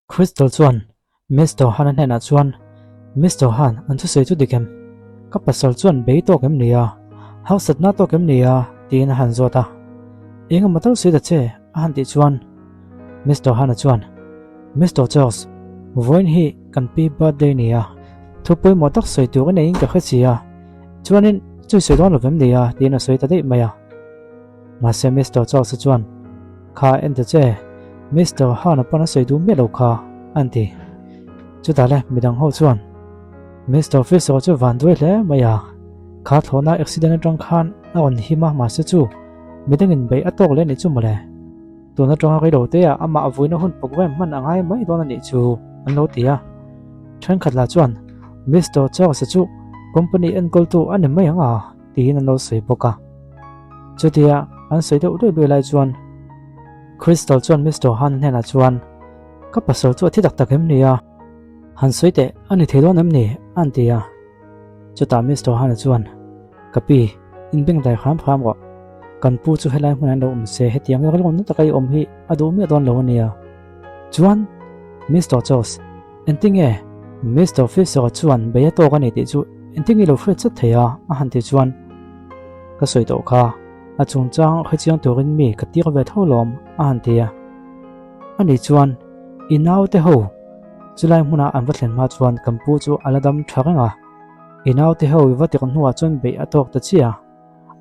Crystal chuan Mister Han-a hnenah chuan, Mister Han, an thusawi chu dik em? Ka pasal chuan bei tawk em ni a? Harsatna tawk em ni a? tiin a han zawt a. Eng emaw tal sawi ta che, a han tih chuan Mister Han-a chuan, Mister Charles, vawiin hi kan pi birthday ni a, thu pawimawh tak sawi tur i neiin ka hre si a, chuanin chu i sawi dawn lo vem ni a? tiin a sawi ta daih mai a. Mahse Mister Charles-a chuan, Kha en ta che, Mister Han-a pawn a sawi duh miah lo kha, an ti. Chutah le midang ho chuan, Mister Fisher chu van duai hle mai a, kha thlawhna accident atang khan a rawn him a mahse chu midangin beih a tawk leh anih chu mawle. Tun atanga reilo te ah amah a vuina hun program hman a ngai mai dawn anih chu, an lo ti a. Thenkhat lah chuan, Mister Charles-a chu company enkawltu a ni mai ang a, tiin an lo sawi bawk a. Chutia an sawi deuh luai luai lai chuan Crystal chuan Mister Han hnenah chuan, Ka pasal chu a thi tak tak em ni a? Han sawi teh, a ni thei dawn em ni? a an ti a. Chutah Mister Han-a chuan, Ka pi, in beng dai hram hram rawh. Kan pu chu helai hmunah an lo awm se, hetiang rilru na taka i awm hi a duh miah dawn lo a nia. Chuan, Mister Charles, Engtinge? Mister Fisher-a chuan bei a tawk a ni tih chu engtinge i lo hriat chat thei a? a han ti chuan ka sawi tawh kha. A chungchang hrechiang turin mi ka tir ve tho lawm a han ti a. Ani chuan i naute ho chulai hmuna an va thlen hma chuan kan pu chu a la dam tha reng a. I naute ho i va tirh hnuah chuan beih a tawk ta chiah a.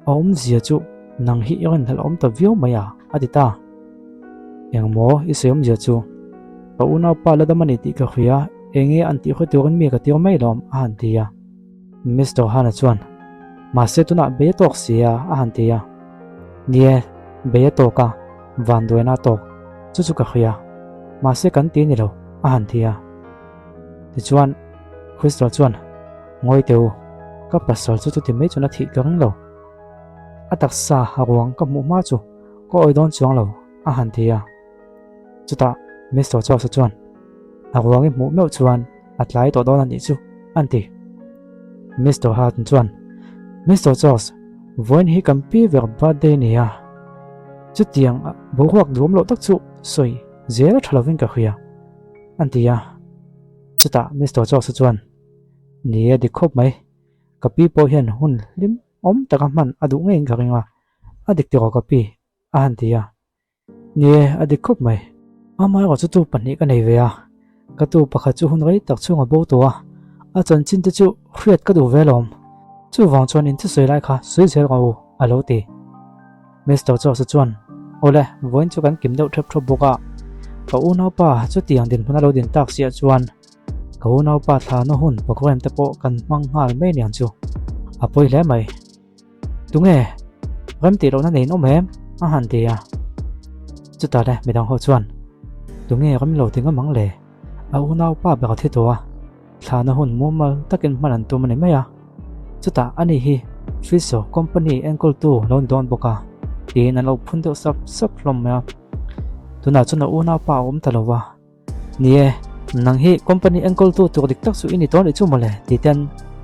A awmzia chu nang hi i rawn hlauhawm ta viau mai a, a ti ta. Engmaw i sawi awmzia chu? Ka unaupa la dam a ni tih ka hria, enge an tih hre turin mi ka tir mai lawm, a han ti a. Mister Hana chuan, Mahse tunah bei a tawk si a, a han ti a. Ni e, bei a tawk a, vanduaina a tawk, chu chu ka hria. Mahse kan ti ni lo, a han ti a. Tichuan, Crystal chuan, Ngawi teh u, ka pasal chu chuti mai chuan a thih ka ring lo. A taksa a ruang ka hmuh hma chu ka awi dawn chuang lo, a han ti a. Chutah Mister Charles-a chuan, A ruang i hmuh meuh chuan a tlai tawh dawn a nih chu, an ti. Mister Hart chuan, Mister Charles, vawiin hi kan pi ber birthday a ni a, chutiang boruak duam loh tak chu sawi zel a tha lovin ka hria, an ti a. Chutah Mister Charles-a chuan, Ni e, dik khawp mai. Ka pi pawh hian hun hlim awm taka hman a duh ngeiin ka ring a, a dik tiraw ka pi? a han ti a. Ni e, a dik khawp mai. Amaherawh chu tu pahnih ka nei ve a, ka tu pakhat chu hun rei tak chhung a bo tawh a, a chanchin te chu hriat ka duh ve lawm. Chuvang chuan in thusawi lai kha sawi zel rawh u, a lo ti. Mister Charles-a chuan, Awle, vawiin chu kan kim deuh thep thawp bawk a, ka unaupa chutiang dinhmun a lo din tak siah chuan ka unaupa thlahna hun program te pawh kan hmang nghal mai aniang chu, a pawi hle mai. Tunge? Rem tih lohna nei in awm em? a han ti a. Chutah le midang ho chuan, Tunge rem lo ti ngam ang le? A unaupa ber a thi tawh a, thlahna hun mumal takin hman an tum a ni mai a. Chutah ani hi Friso company enkawltu lo ni dawn bawk a, tiin an lo phun deuh sap sap hlawm mai a. Tunah chuan a unaupa a awm ta lo va. Ni e, nang hi company enkawltu tur dik tak chu i ni tawh nih chu mawle tih ten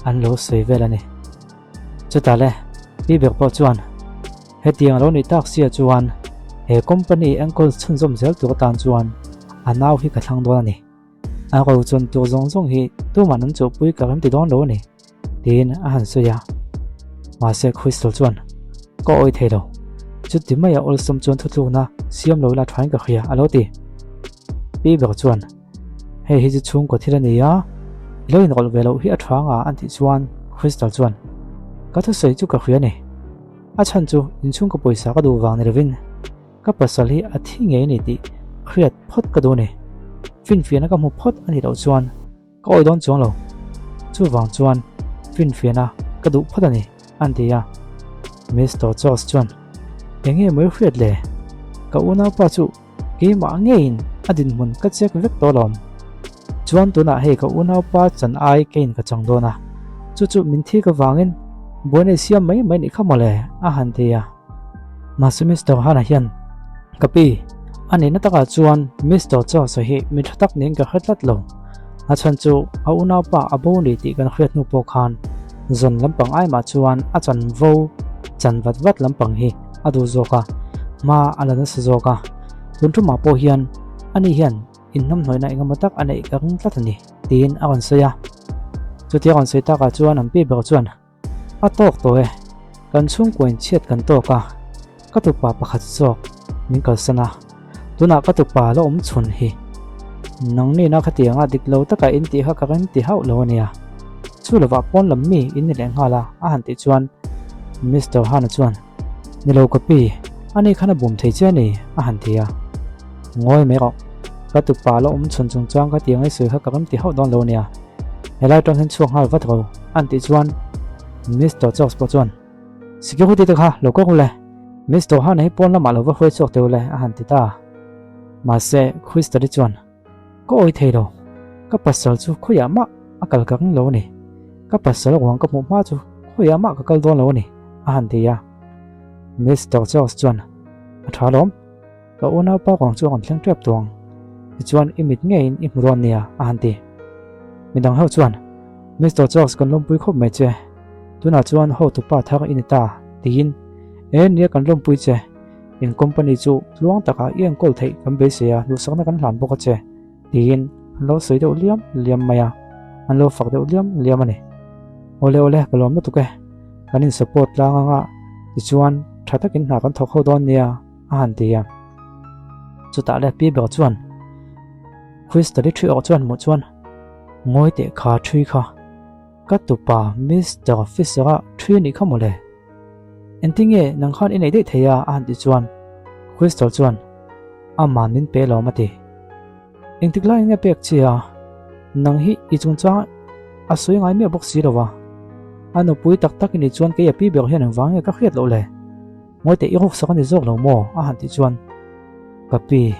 an lo sawi vel a ni. Chutah le, pi ber pawh chuan hetiang a lo nih tak sia chuan he company enkawl chhunzawm zel tur atan chuan a nau hi ka thlang dawn a ni. A ro chuan tur zawng zawng hi tuman an chuhpui ka rem ti dawn lo a ni tiin a han sawi a. Mahse Crystal chuan ka awi thei lo, chuti maia awlsam chuan thutlukna siam lo ila thain ka hria a lo ti. Pi ber chuan hei hi chu chhungkaw thil a ni a, i lo inrawlh ve loh hi a tha nga an tih chuan Crystal chuan ka thusawi chu ka hria a ni. A chhan chu inchhungkaw pawisa ka duh vang ni lovin Ka pasal hi a thi ngei a ni tih hriat phawt ka duh a ni. Finfiahna ka hmu phawt a nih loh chuan ka awi dawn chuang lo. Chuvang chuan finfiahna ka duh phawt a ni, an ti a. Mister Charles chuan, Eng nge mawi hriat le? Ka unaupa chu keimah ngeiin a dinhmun ka check vek tawh alawm. Chuan tunah hei ka unaupa chan ai keiin ka chang dawn a, chu chu min thik avangin buaina i siam mai mai nih kha mawle, a han ti a. Mahse Mister Hana hian, Ka pi, a nihna takah chuan Mister Charles-a hi mi tha tak niin ka hre tlat lo. A chhan chu a unaupa a bo ni tih kan hriat hnu pawh khan zawn lampang ai mah chuan a chanvo chan vat vat lampang hi a duh zawk a, hma a la nasa zawk a. Tun tumah pawh hian ani hian. inhnamhnawihna engemaw tak a neih ka ring tlat a ni, tiin a rawn sawi a. Chutia rawn sawi takah chuan an pi ber chuan, A tawk tawh e, kan chhungkua in chhiat kan tawk a, ka tupa pakhat zawk min kalsan a, tunah ka tupa la awm chhun hi. Nangni na khatianga dik lo taka in tih kha ka rem ti hauh lo a nia. Chu lovah pawn lam mi in ni leh nghal a, a han tih chuan Mister Hana chuan, Ni lo ka pi, ani khan a bum thei che a ni, a han ti a. Ngawi mai rawh, ka tupa la awm chhun chung chuan ka tiang i sawi kha ka rem ti hauh dawn lo a nia. Helai tang hian chhuak nghal vat ro, an tih chuan Mister Charles pawh chuan, Security te kha lo kawk u le, Mister Hana hi pawn lamah lo va hruai chhuak teh u le, a han ti ta. Mahse, Crystal-i chuan, Ka awi thei lo, ka pasal chu khawiah mah a kal ka ring lo a ni. Ka pasal ruang ka hmuh hma chu khawiah mah ka kal dawn lo a ni, a han ti a. Mister Charles chuan, A tha lawm, ka unaupa ruang chu a rawn thleng tep tawh ang. Tichuan i mit ngeiin i hmu dawn nia, a han ti. Midang ho chuan, Mister Charles kan lawmpui khawp mai che, tunah chuan hotupa thar i ni ta, tiin, E nia kan lawmpui che. In company chu tluang takah i enkawl theih kan beisei a, duhsakna kan hlan bawk a che, tiin an lo sawi deuh liam liam mai a, an lo fak deuh liam liam a ni. Awle awle, ka lawm lutuk e, kan in support tlang anga tichuan tha takin hna kan thawk ho dawn nia, a han ti a. Chutah le pi ber chuan Crystal-i ṭhi awk chuan hmuh chuan ngawi teh kha ṭhui kha. Ka tupa Mister Fisher-a ṭhi a nih kha mawle. Engtinge nang khan i neih daih thei a? a han tih chuan Crystal chuan Aman min pe lawm a ti. Engtik laiin nge pek che a? Nang hi i chungchang a sawi ngai miah bawk si lo a. A nupui tak tak i nih chuan kei a pi ber hian engvang nge ka hriat loh le? Ngawi teh i ruksak a ni zawk lo maw? a han tih chuan Ka pi,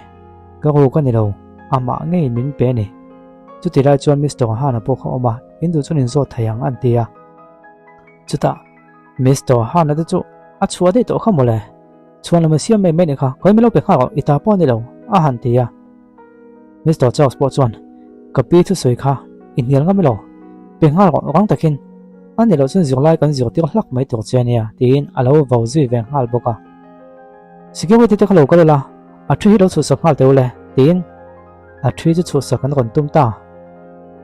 ka ruk a ni lo, amah ngeiin min pe a ni. Chuti lai chuan Mister Hana pawh kha a awm a, in duh chuan in zawt thei ang an ti a. Chutah Mister Hana te chu a chhuah daih tawh kha mawle, chhuan lam a siam mai mai nih kha, khawi min lo pe nghal rawh, i ta pawh a ni lo, a han ti a. Mister Charles pawh chuan, Ka pi thusawi kha i hnial ngam elo, pe nghal rawh rang takin, a ni loh chuan zirlai kan zirtir hlak mai tur che ania, tiin a lo vo zui ve nghal bawk a. Security te kha lo kal ula, a thu hi lo chhuhsak nghal teh ule, tiin. A thi chu chhuahsak an rawn tum ta.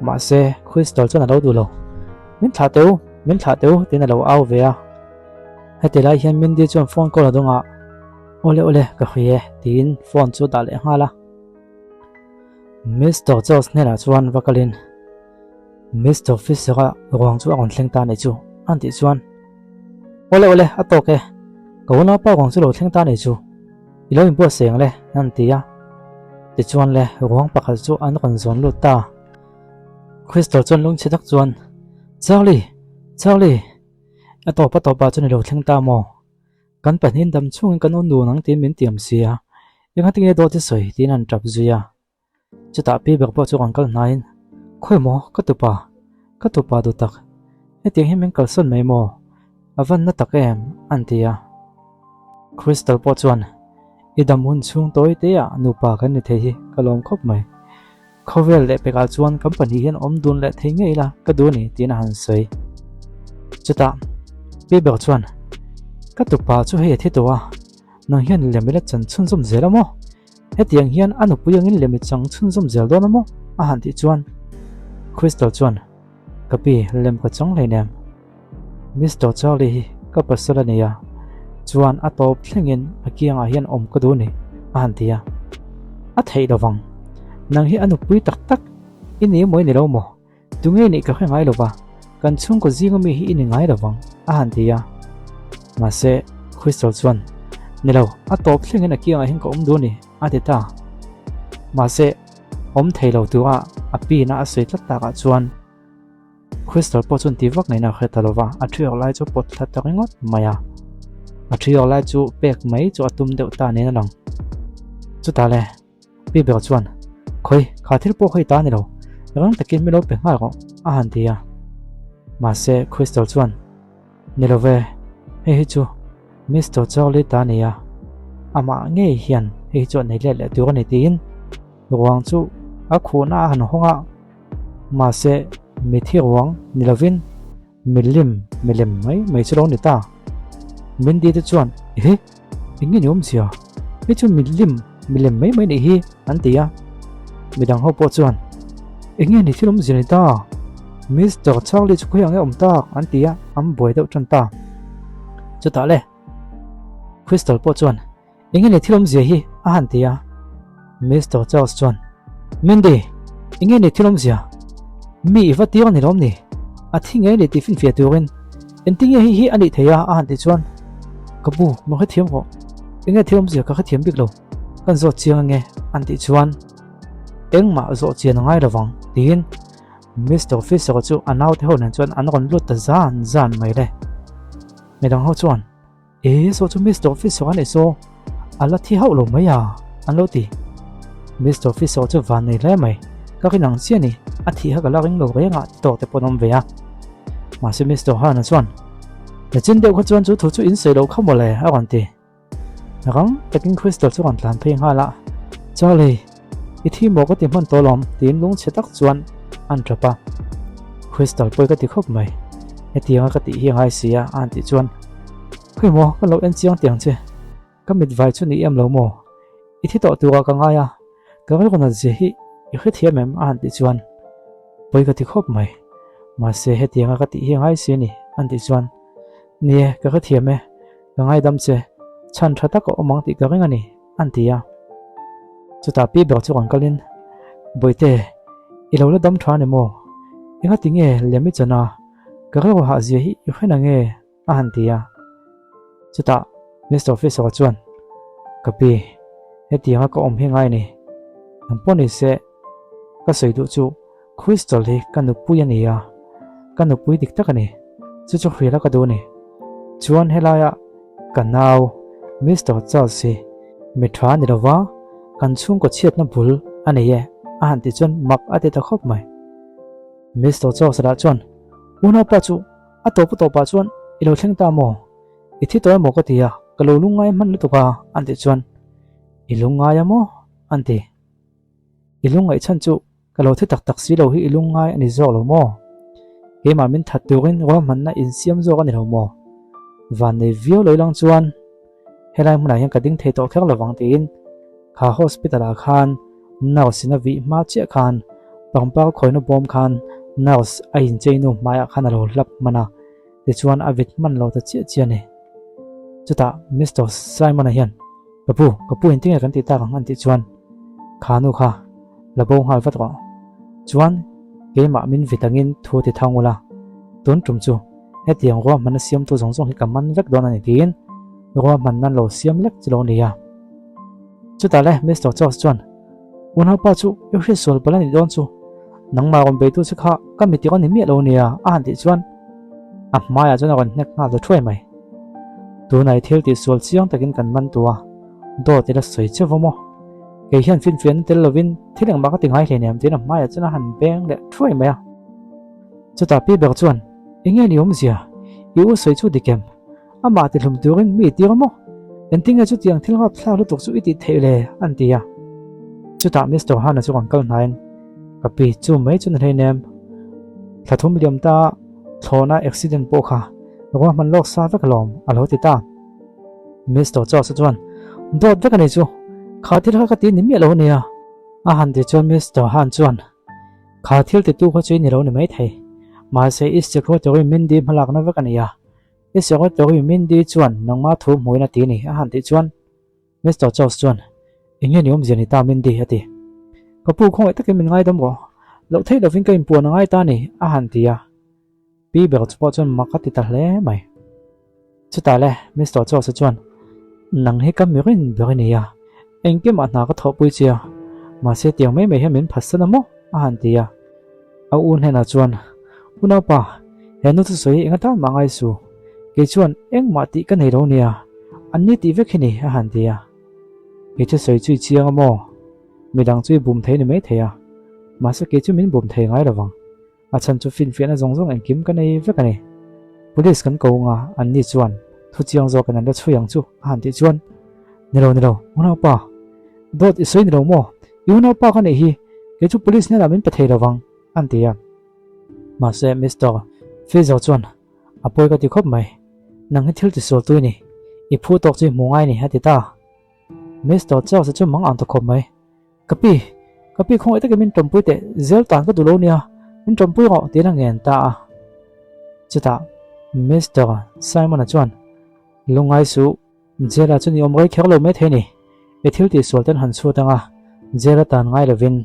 Mahse, Crystal chuan a lo duh lo. Min thlah teh u, min thlah teh u, tiin a lo au ve a. Heti lai hian Mindy chuan phone call a dawng a, Awle awle, ka hri e, tiin phone chu a dah leh nghal a. Mister Charles hnenah chuan va kalin, Mister Fisher-a ruang chu a rawn thleng ta a nih chu, an tih chuan, Awle awle, a tawk e, ka unaupa ruang chu lo thleng ta a nih chu. I lo inbuatsaih ang le, an ti a. Tichuan le, ruang pakhat chu an rawn zawn lut ta. Crystal chuan lungchhe tak chuan, Charlie! Charlie! A tawp a tawpah chuan i lo thleng ta maw? Kan pahnihin dam chungin kan awn dun ang tiin min tiam si a. Engati nge dawt i sawi? tiin an tap zui a. Chutah pi ber pawh chu rawn kal hnaiin, Khawi maw, ka tupa, ka tupa duh tak, hetiang hi min kalsawn mai maw? A van na tak em? an ti a. Crystal pawh chuan, I dam hun chhung tawi te ah nupa kan ni thei hi ka lawm khawp mai. Khawvel leh pekah chuan kan pahnih hian awm dun leh thei ngei ila ka duh a ni, tiin a han sawi. Chutah pi ber chuan, Ka tupa chu hei a thi tawh a, nang hian lem ila chan chhunzawm zel a maw? Hetiang hian a nupui angin lem i chang chhunzawm zel dawn a maw? a han tih chuan Crystal chuan, Ka pi, lem ka chang hleinem. Mister Charlie hi ka pasal a ni a, chuan a tawp thlengin a kiangah hian awm ka duh a ni, a han ti a. A theih lovang. Nang hi a nupui tak tak i ni maw i ni lo maw? Tunge nih ka hre ngai lova, kan chhungkaw zinga mi hi i ni ngai lovang, a han ti a. Mahse, Crystal chuan, Ni lo, a tawp thlengin a kiangah hian ka awm duh a ni, a ti ta. Mahse, awm thei lo tura a pin a a sawi tlat takah chuan Crystal pawh chuan ti vak ngeiin a hre ta lova, a thi awk lai chu pawt thla ta ringawt mai a. A thi awk lai chu pek mai chu a tum deuh ta niin a lang. Chutah le. Pi ber chuan, Khawi, kha thil pawh kha i ta ni lo, rang takin min lo pe nghal rawh, a han ti a. Mahse, Crystal chuan, Ni lo ve, hei hi chu Mister Charlie ta a ni a, amah ngei hian hei hi chu a nei let leh tur a ni tiin ruang chu a khuhna a han hawng a, mahse mithi ruang ni lovin Milim, milem mai mai chu lo ni ta. Mindy te chuan, Ehe, eng nge ni awmzia? Hei chu milim, milem mai mai nih hi, an ti a. Midang ho pawh chuan, Eng nge ni thil awmzia ni ta? Mister Charlie chu khawiah nge awm tak? an ti a, an buai deuh tan ta. Chutah le, Crystal pawh chuan, Eng nge ni thil awmzia hi? a han ti a. Mister Charles chuan, Mindy, eng nge ni thil awmzia? Mi i va tir a ni lawm ni? A thi ngei ni tih finfiah turin engtin nge hei hi a nih thei a? a han ti chuan, Ka bu, maw hrethiam rawh. Eng nge thil awmzia ka hrethiam bik lo. Kan zawt chiang ange an tih chuan engmah zawh chian a ngai lovang tiin Mister Fisher chu a naute ho nen chuan an rawn lut ta zan zan mai le. Midang ho chuan E saw chu Mister Fisher a nih saw a la thi hauh lo mai a an lo ti. Mister Fisher chu van nei hle mai ka rin ang chiah ni a thih kha ka la ring lo reng a ti tawk te pawh an awm ve a. Mahse Mister Hahn-a chuan Nachin deuh kha chuan chu thu chu in sawi loh kha mawle a rawn ti. Rang takin Crystal chu rawn tlan phei nghal a, Charlie, i thi maw ka ti hman tawh lawm tiin lungchhe tak chuan an tap a. Crystal pawi ka ti khawp mai, hetianga ka tih hi a ngai si a a han tih chuan, Khawi maw ka lo en chiang tiang che, ka mit vai chu ni em lo maw? I thi tawh turah ka ngai a, ka rilru nat zia hi i hrethiam em? a han tih chuan, Pawi ka ti khawp mai, mahse hetianga ka tih hi a ngai si a ni an tih chuan, Ni e, ka hrethiam e. Ka ngaidam che, chhan tha tak a awm ang tih ka ring a ni, an ti a. Chutah pi ber chu rawn kalin, Bawihte, i lo la dam tha a ni maw? Engati nge lem i chan a, ka rilru hah zia hi i hre na nge? a han ti a. Chutah Mister Officer chuan, Ka pi, hetianga ka awm hi ngai a ni. Nang pawh ni se, ka sawi duh chu Crystal hi ka nupui a ni a, ka nupui dik tak a ni. Chu chu hrial a ka duh a ni. Chuan helaia ka nau Mister Charles hi mi tha a ni lova, kan chhungkaw chhiatna bul a nei e a han tih chuan mak a ti ta khawp mai. Mister Charles lah chuan, Unaupa chu a tawp a tawpah chuan i lo thleng ta maw? I thi tawh emaw ka ti a, ka lo lungngai hman lutuk a an tih chuan, I lungngai a maw? an ti. I lungngaih chhan chu Ka lo thi tak tak si lo hi i lungngai a ni zawk lo maw? Keimah min that turin ruahmanna insiam zawk a ni lo maw? Van nei viau lo ilang chuan helai hmunah hian ka ding thei tawh kher lovang tiin kha hospital ah khan nurse in a vih hma chiah khan pangpar khawina bawm khan nurse a inchei nu hmaiah khan a lo hlap hman a, tichuan a vit hman lo ta chiah chiah a ni. Chutah Mister Simon-a hian Ka pu, ka pu engtin nge kan tih tak ang an tih chuan kha nu kha la bo nghal vat rawh. Chuan keimah min vit angin thu ti thang ula, tun tum chu hetiang ruahmanna siamtu zawng zawng hi ka man vek dawn a ni tiin ruahmanna lo siam lek chu lo ni a. Chutah le Mister Charles chuan Unaupa chu i hriatsual palh a nih dawn chu, nangmah rawn beitu che kha ka mitik a ni miah lo nia a han tih chuan a hmaiah chuan a rawn hnek nghal ta thuai mai. Tunah i thil tihsual chiang takin kan man tu a, dawt ila sawi che vaw maw? Kei hian finfiahna tel lovin thil engmah ka ti ngai hleinem tiin a hmaiah chuan a han beng leh thuai mai a. Chutah pi ber chuan, Eng nge ni awmzia? I u sawi chu dik em? Amah ti hlum turin mi i tir a maw? Engtin nge chutiang thil rapthlak lutuk chu i tih theih le? an ti a. Chutah Mister Hana chu rawn kal hnaiin, Ka pi, chu mai chu na hleinem. Thla thum liam ta thlawhna accident pawh kha ruahman lawk sa vek alawm a lo ti ta. Mister Charles chuan, Dawt vek a ni chu, kha thil kha ka ti ni miah lo a nia. A han ti chuan Mister Han chuan, Kha thil titu kha chu i ni lo ni maithei, mahse i secretary Mindy hmalakna vek a nia. I secretary Mindy chuan nangma thu hmuin a ti a ni a han tih chuan Mister Charles chuan, Eng nge ni awmzia ni ta Mindy? a ti. Ka pu khawngaih takin min ngaidam rawh, loh theih lovin ka inpuan a ngai ta a ni a han ti a. Pi ber chu pawh chuan mak a ti ta hle mai. Chutah le Mister Charles chuan, Nang hi ka mi rin ber i ni a, engkimah hna ka thawhpui che a, mahse tiang mai mai hian min phatsan a maw? a han ti a. A u hnenah chuan, Unaupa, he nu thusawi hi eng atan mah ngai su, kei chuan engmah tih ka nei lo nia, an ni tih vek hi ni, a han ti a. Kei thusawi chu i chiang a maw? Midang chu i bum thei ni maithei a, mahse kei chu min bum thei ngai lo vang. A chhan chu finfiahna zawng zawng engkim ka nei vek a ni. Police kan ko anga an ni chuan thu chiang zawkin an la chhui ang chu a han tih chuan, Ni lo, ni lo, unaupa, dawt i sawi ni lo maw? I unaupa ka neih hi, kei chu police hnenah min pe thei lo vang, an ti a. Mahse Mister Fizo chuan, A pawi ka ti khawp mai, nang hi thil tisual tu i ni, i phu tawk chu i hmu ngai a ni, a ti ta. Mister Charles-a chu mang ang ta khawp mai. Ka pi! Ka pi khawngaih takin min tawmpui teh, zel tan ka duh lo nia, min tawmpui rawh tiin a ngen ta a. Chutah Mister Simon-a chuan, Lungngai suh, Jail-ah chuan i awm rei kher lo mai thei a ni. I thil tihsual ten han chhut anga jail atan ngai lovin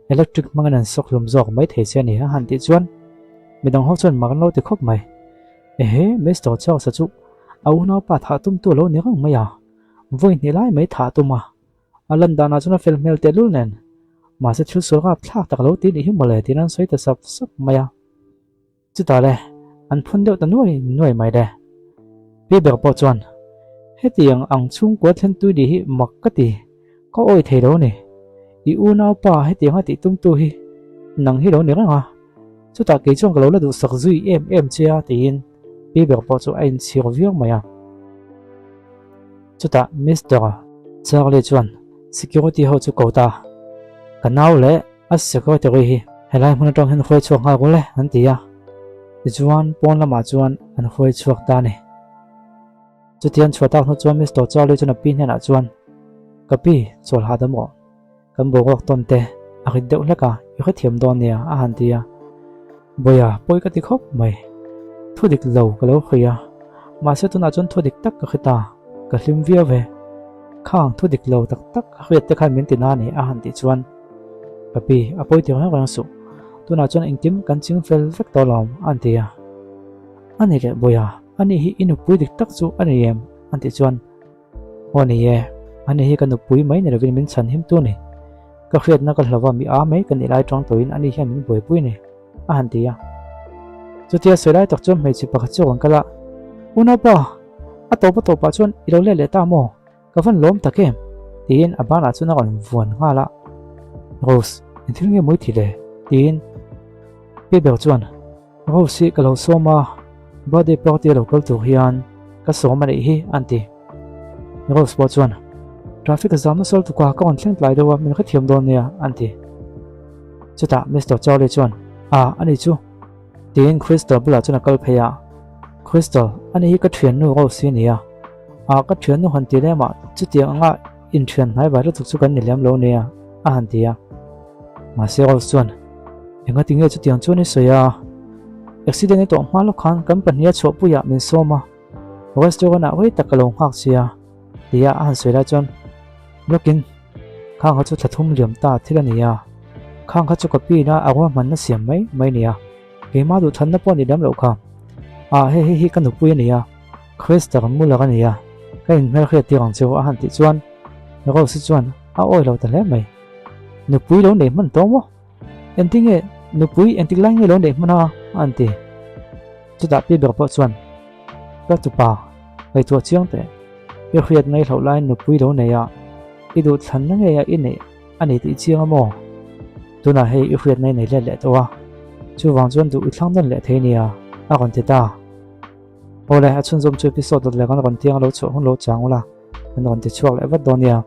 electric hmangin an sawk hlum zawk mai thei che a ni a han tih chuan midang ho chuan mak an lo ti khawp mai. Ehe, Mister Charles-a chu a unaupa thah tumtu a lo ni reng mai a, vawi hnih lai mai thah tum a, a lan danah chuan a fel hmel tehlul nen mahse thil sual rap thlak tak a lo ti nih hi mawle tiin an sawi ta sap sap mai a. Chutah le, an phun deuh ta nuai nuai mai le. Pi ber pawh chuan, Hetiang ang chhungkua thlen tui ni hi mak ka ti, ka awi thei lo ni. I unaupa hetianga tih tumtu hi nang hi lo ni reng a, chutah kei chuan ka lo la duhsak zui em em che a tiin pi ber pawh chu a inchhir viau mai a. Chutah Mister Charlie chuan security ho chu ko ta, Ka nau leh A secretary hi helai hmun atang hian hruai chhuak nghal rawh le an ti a, tichuan pawn lamah chuan an hruai chhuak ta a ni. Chutiang chhuah tak hnu chuan Mister Charlie chuan a pi hnenah chuan, Ka pi, chawl hahdam rawh, kan boruak tawn te a rit deuh hlek a, i hrethiam dawn nia a han ti a. Bawiha, pawi ka ti khawp mai, thu dik lo ka lo hria a, mahse tunah chuan thu dik tak ka hre ta, ka hlim viau ve. Khang thu dik lo tak tak a hriat te khan min ti na a ni a han tih chuan, Ka pi, a pawi tir reng reng suh. Tunah chuan engkim kan ching fel vek tawh lawm, a an ti a. A ni leh Bawiha, a ni hi i nupui dik tak chu a ni em? an tih chuan, Aw ni e, a ni hi ka nupui mai ni lovin min chhan him tu a ni. Ka hriatna ka hlauh a, mi a mai ka nih lai tang tawhin a ni hian min buaipui a ni, a han ti a. Chutia sawi lai tak chuan hmeichhe pakhat chu a rawn kal a, Unaupa, a tawp a tawpah chuan i lo let leh ta maw? Ka van lawm tak em? tiin a banah chuan a rawn vuan nghal a. Rose, eng thil nge mawi thi le? tiin Pi ber chuan, Rose hi ka lo sawm a, birthday party a lo kal tur hian ka sawm a nih hi an ti. Rose pawh chuan, Traffic a zam nasa lutuk a, ka rawn thleng tlai deuh a, min hrethiam dawn nia an ti. Chutah Mister Charlie chuan, A, ani chu. Tiin Crystal bulah chuan a kal phei a, Crystal, ani hi ka thiannu Rose hi a ni a, ah ka thiannu han ti lem ah chutiang anga inthian hnai vai lutuk chu kan ni lem lo nia a han ti a. Mahse Rose chuan, Enga tinge chutiang chuan i sawi a, accident i tawh hma lawk khan kan pahniha chhuahpuiah min sawm a, restaurant ah rei tak ka lo nghak sia tia a han sawi lai chuan lawkin Khang kha chu thla thum liam ta thil a ni a, khang kha chu ka pin a, a ruahmanna siam mai mai a ni a, keimah duhthanna pawh a ni lem loh kha. Ah hei hei hi ka nupui a ni a, Christer Muller a ni a, ka inhmelhriat tir ang cheu a han tih chuan Rose chuan a awi lo ta hle mai. Nupui lo nei hman tawh maw? Engtinge nupui engtik lai nge lo neih hman a? a han ti. Chutah pi ber pawh chuan Ka tupa ngaihtuah chiang teh, i hriat ngaih hloh laiin nupui lo nei a, i duhthlanna ngei a i neih a ni tih chiang a maw? Tunah hei i hriat ngai nei let leh tawh a, chuvang chuan duh i thlang nawn leh thei nia, a rawn ti ta. Awle, a chhunzawm chu episode dawt leh kan rawn tiang a lo chhuah hun lo chang ula, kan rawn ti chhuak leh vat dawn nia.